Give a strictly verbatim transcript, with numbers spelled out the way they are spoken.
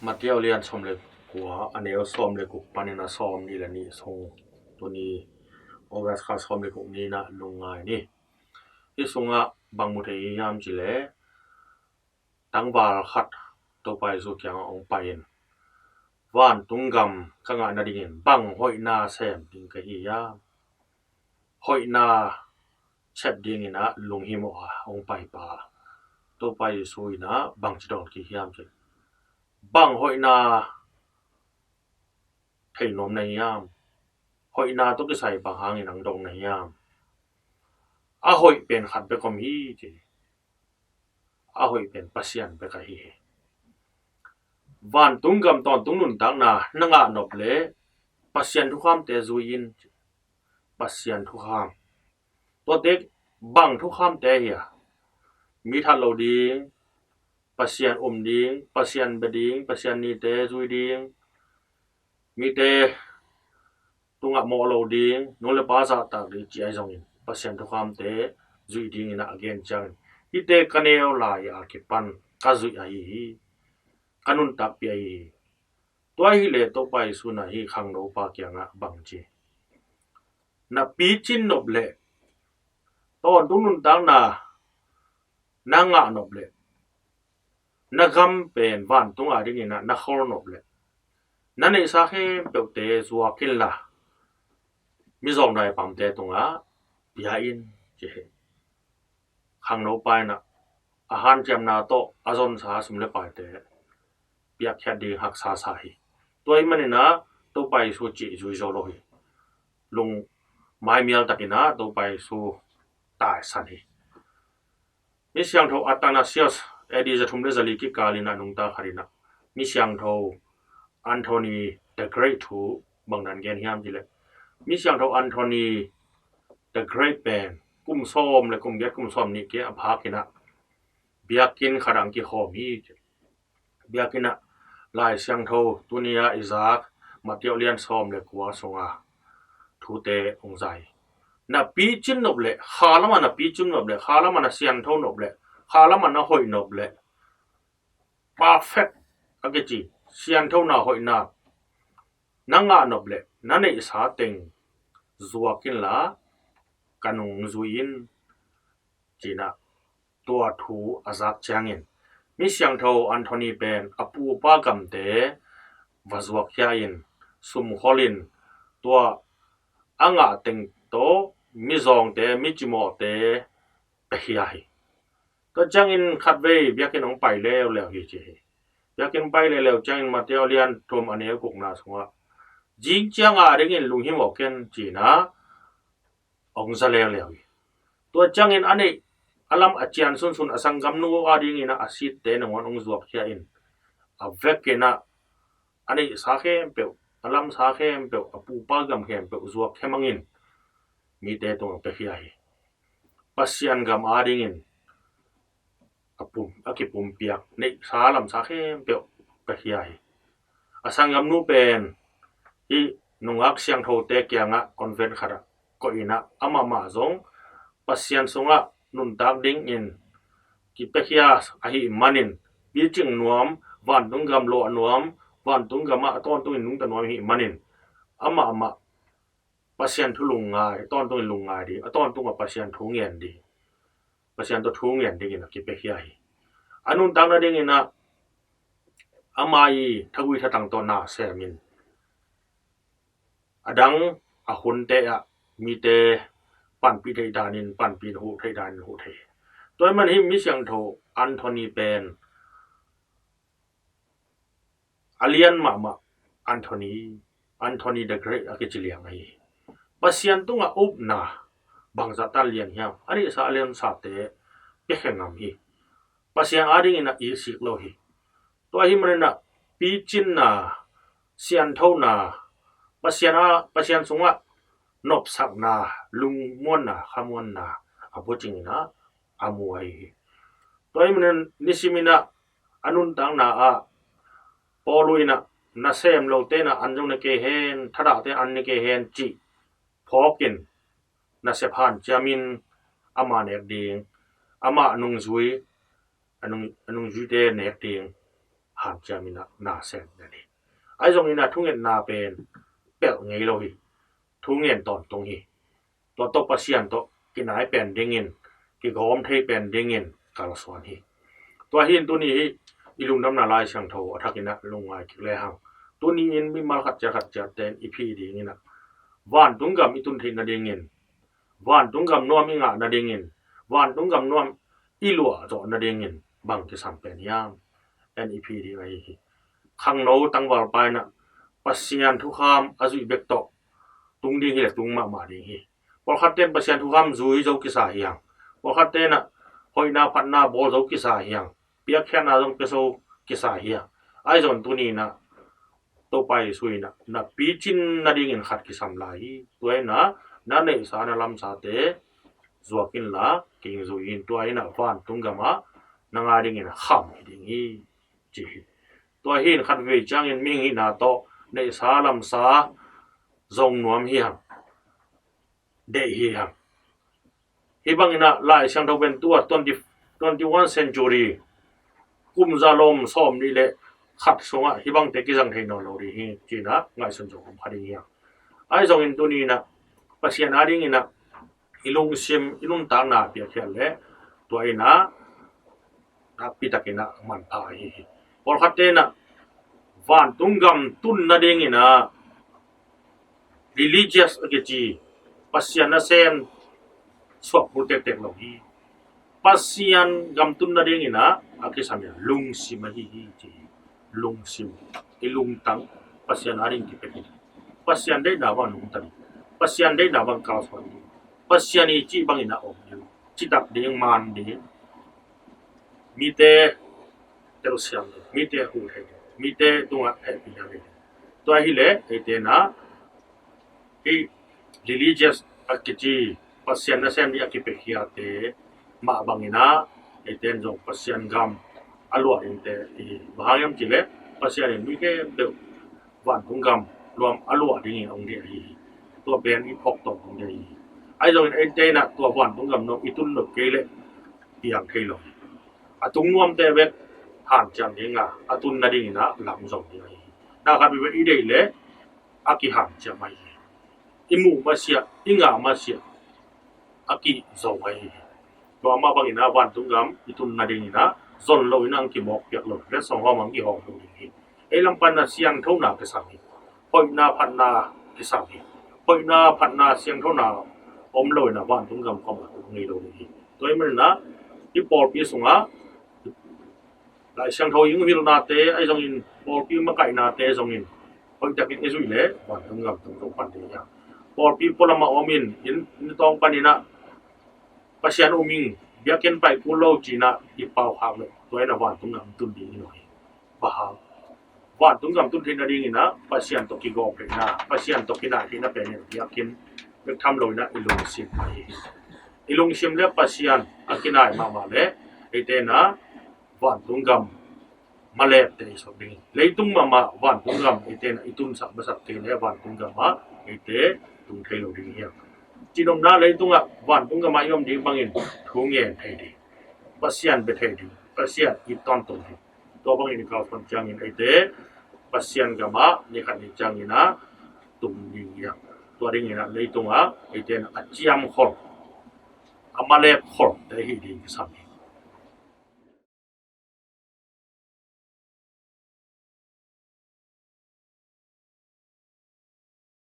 Matthai lian sawm le kua, a neu sawm le guk panin a sawm nih le nih sung, tuni August kha sawm le guk ni-in ah lungngai ni. Hih sungah bang mu thei hiam cih leh, tangval khat Topa Jesu kiangah hong pai-in, "Vantung gam ka ngah nadingin bang hoihna sem ding ka hi hiam?" Hoihna sep dingin ah lunghimawh a hong paipa Topa Jesu in ah bangci dawn kik hiam cih leh, "Bang hoihna thei nuam na hiam? Hoihna tawh kisai bang hangin hong dong na hiam? A hoih pen khat bek om hi," ci. "A hoih pen Pasian bek ahi hi. Vantung gam tawntung nuntakna na ngah nop leh Pasian thukhamte zui in," ci. Pasian thukham. Tuate bang thukhamte hi a? Mi that lo ding, Pasian um ding, Pasian bia ding, Pasian nite zui ding, mite tungah mawh lo ding, nu le pa zahtak ding, ci ahi zongin Pasian thukhamte zuih dingin ah a gen ciangin, "Hihte ka neu lai-a kipan ka zuih ahi hi, ka nuntakpih ahi hi." Tua ahih leh Topa Jesu in ah hih khangnopa kiangah bang ci? "Na picin nop leh, tawntung nuntakna na ngah nop leh, na gam pen vantung adingin ah na khol nop leh, na neihsa khempeuhte zuak inla, mizawng daipamte tungah pia in," ci hi. Khangnopa in ah a hanciamna tawh a zonsa sum le paite piakkhiat ding haksa sa hi. Tua ahih manin ah Topa Jesu cih zui zo lo hi. Lung maimial takin ah Topa Jesu taisan hi. Misiangtho Athanasius, A D za thum le za li kikal in ah nungta khat in ah Misiangtho Anthony the Great thu bang dan gen hiam cih leh, Misiangtho Anthony the Great pen kum sawm le kum giat, kum sawm nih kei a phak in ah biakinn khat ah hong kikhawm hi. Biakinn ah Lai Siangtho tuni-a i zak Matthai lian sawm le kua sunga thute hong za hi. Na picin nop leh, kha lamah na picin nop leh, kha lamah na siangtho nop leh, kha lamah na hoih nop leh, perfect a kici, siangthona, hoihna na ngah nop leh, na neihsa teng zuak inla, ka nung zui in, ci-in ah tua thu a zak ciangin, Misiangtho Anthony pen a pu a pa gamte va zuakkhia in, sumkhol in, tua a ngah teng tawh mizawngte, micimawhte pekhia hi. Tua ciangin khatvei biakinn hong pai leuleu hi ci hi. Biakinn pai leuleu ciangin Matthai lian thum a neu gukna sungah, "Zing ciang adingin lunghimawh ken," ci-in ah hong za leuleu hi. Tua ciangin a neih, a lam a cian sunsun a sanggamnu adingin ah a sitte nangawn hong zuakkhia in, a vekin ah a neihsa khempeuh, a lamsa khempeuh, a pu pa gam khempeuh zuakkhia mangin mite tungah pekhia hi. Pasian gam adingin a pum, a kipumpiak neihsa lamsa khempeuh pekhia hi. A sanggamnu pen hih nungak siangthote kiangah convent khatah koih in ah, amahmah zong Pasian sungah nuntak dingin kipekhia ahih manin, picing nuam, vantung gam luah nuam, vantung gamah a tawntungin nungta nuam ahih manin, amahmah Pasian thu lungngai, tawntungin lungngai ding, a tawntungah Pasian thu ngen ding, Pasian tawh thu ngen dingin a kipekhia hi. A nuntak nadingin ah ama ii thagui thatang tawh na semin, a dang a hunte ah mite panpih theih danin panpih, huh theih danin huh thei. Tua ahih manin hih Misiangtho Anthony pen a lian mahmah Anthony, Anthony the Great a kici liang ahi hi. Pasian tungah upna bangzah tan lian hiam? A neihsa a liansate piakhia ngam hi. Pasian adingin ah i sik lo hi. Tua ahih manin ah picinna, sianthona, Pasian a, Pasian sungah nopsakna, lungmuanna, khamuanna a bucingin ah a mu ahi hi. Tua ahih manin nisimin ah a nuntakna ah Paulu in ah, "Nasem lote in ah an zong ne kei hen, thadahte an ne kei hen," cih phawkin, nasep hanciamin ama nek ding, amah nungzui, a nung, a nungzuite nek ding, hanciam in ah na sem den hi. Ahi zongin ah thungetna pen pelh ngei lo hi. Thungen tawntung hi. Tua tawh Pasian tawh kinai pen dingin, kigawm thei pen dingin kalsuan hi. Tua hi in tuni hi i lungdamna Lai Siangtho a thakin ah lungngai kik lehang, tuni in mimal khat ciat khat ciat ten i phih dingin ah vantung gam i tun theih nadingin, vantung gam nuam i ngah nadingin, vantung gam nuam i luah zawh nadingin bang kisam pen hiam, en i phih ding ahi hi. Khangno tangvalpa in ah Pasian thukham a zuih bek tawh tung ding hi le tung mahmah ding hi. Pawlkhat ten Pasian thukham zui zo kisa hi hang. Pawlkhat ten ah hoihna phatna bawl zo kisa hi hang. Piakkhiatna zong pia zo kisa hi hang. Ahi zongin tuni in ah Topa Jesu in ah na picin nadingin khat kisam lai hi. Tua in ah na neihsa na lamsate zuak inla kei zui in, tua in ah vantung gamah na ngai dingin kham hi ding hi, ci hi. Tua hi in khatvei ciangin mihing hihna tawh neihsa lamsa zong nuam hi hang, deih hi hang. Hih bangin ah Lai Siangtho pen tua twenty, twenty-one century, kum za lawm sawm nih le khat sungah hih bangte kizang thei nawn lo ding hi, ci-in ah ngaihsun zong om kha ding hi hang. Ahi zongin tuni in ah Pasian adingin ah i lungsim, i nuntakna piakkhiat le tua in ah nakpi takin ah manpha ahi hi. Pawlkhat ten ah vantung gam tun nadingin ah religious a kici, Pasian nasem suak phul tektek lo hi. Pasian gam tun nadingin ah a kisam hi a lungsim ahi hi, ci hi. Lungsim, i lungtang Pasian ading kipia hi. Pasian deihna bang nungta ding, Pasian deihna bang kalsuan ding, Pasian i cih bangin ah om ding, citak ding, man ding, mite telsiam ding, mite huh thei ding, mite tungah hehpihna nei ding. Tua hi leh eite in ah hih religious a kici, Pasian nasem ding a kipiakhiate mah bangin ah eite in zong Pasian gam a luah dingte i hi. Bang hang hiam cih leh Pasian in mi khempeuh vantung gam nuam a luah dingin hong deih ahi hi. Tua pen i phawk tawh hong deih ahi hi. Ahi zongin eite in ah tua vantung gam nuam i tun lo kei leh piang thei lo hi. A tung nuamte bek hanciam ding a, a tun nadingin ah lam zong ding ahi hi. Na khat bek i deih leh a kihanciam ahi hi. I muh masiah, i ngah masiah a kizong ahi hi. Tua mah bangin ah vantung gam i tun nadingin ah zon loin ah hong kimawkpiak lo, letsong hawm hong kihawm lo ding hi. Ei lam pan ah siangthona kisam hi. Hoihna phatna kisam hi. Hoihna phatna siangthona om loin ah vantung gam kawmah tung ngei lo ding hi. Tua ahih manin ah i pawlpi sungah Lai Siangtho i hong hilhnate ahi zongin, pawlpi makaihnate zongin hoihtakin i zuih leh vantung gam tung zo pan ding hi hang. Pawlpi pualamah om in, inn, inn tawng panin ah Pasian um ing, biakinn pai kul lo ci-in ah i pau khak leh tua in ah vantung gam tun ding hi lo hi. Bang hang? Vantung gam tun theih nadingin ah Pasian tawh kigawm theihna, Pasian tawh kinai theihna pen in biakinn bek tham loin ah i lungsim ahi hi. I lungsim le Pasian a kinai mahmah leh eite in ah vantung gam malepte i suak ding hi. Leitung mahmah vantung gam eite in ah i tunsak masak kei leh vantung gamah eite tung thei lo ding hi hang. Cihnopna, leitungah vantung gamah i om ding bangin thu ngen thei ding, Pasian bia thei ding, Pasian it tawntung ding. Tua bangin i kalsuan ciangin eite Pasian gamah ni khat ni ciangin ah tung ding hi hang. Tua dingin ah leitungah eite in ah a ciamkhol, a malep kholte i hih ding kisam hi.